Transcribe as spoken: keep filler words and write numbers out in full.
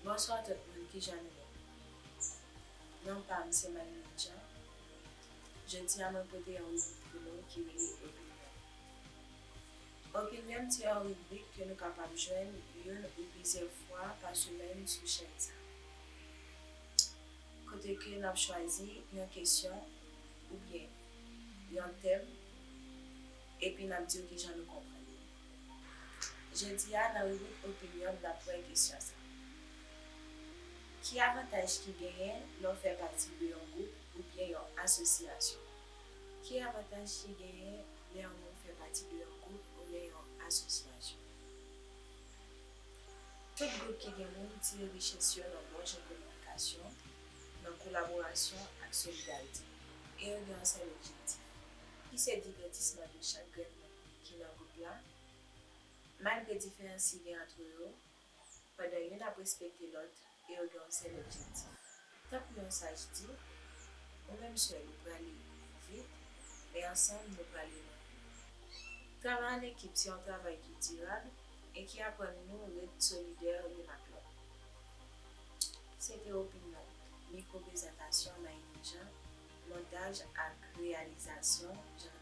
Bonswa tout moun, kijan nou ye? Non pa m se Maïline Jean. Jodi a mwen pote yon ribrik pou nou ki rele Opinyon. Opinyon se yon ribrik ke nou kapab jwenn youn ou plizyè fwa pa semèn sou chèn sa. Kote ke n ap chwazi yon kesyon oubyen yon tèm, epi n ap di w kijan nou konprann li. Jodi a, nan ribrik Opinyon, n ap wè kesyon sa. Ki avantaj ki genyen lè w fè pati de yon gwoup oubyen yon asosyasyon? Ki avantaj ki genyen lè yon moun fè pati de yon gwoup oubyen yon asosyasyon? Tout gwoup ki gen moun tire richès yo nan bon jan kominikasyon, nan kolaborasyon ak solidarite, e yo gen yon sèl objektif, ki se divètisman de chak grenn moun ki nan gwoup la, malgre diferans ki gen ant yo, pandan youn ap respekte lòt e yo gen yon sèl objektif. Tankou yon saj di, ou menm sèl ou prale vit, men ansanm nou prale lwen. Travay an ekip se yon travay ki dirab e ki aprann nou ret solidè youn ak lòt. Se te Opinyon, mikwo prezantasyon Maïline Jean, montaj ak reyalizasyon Jean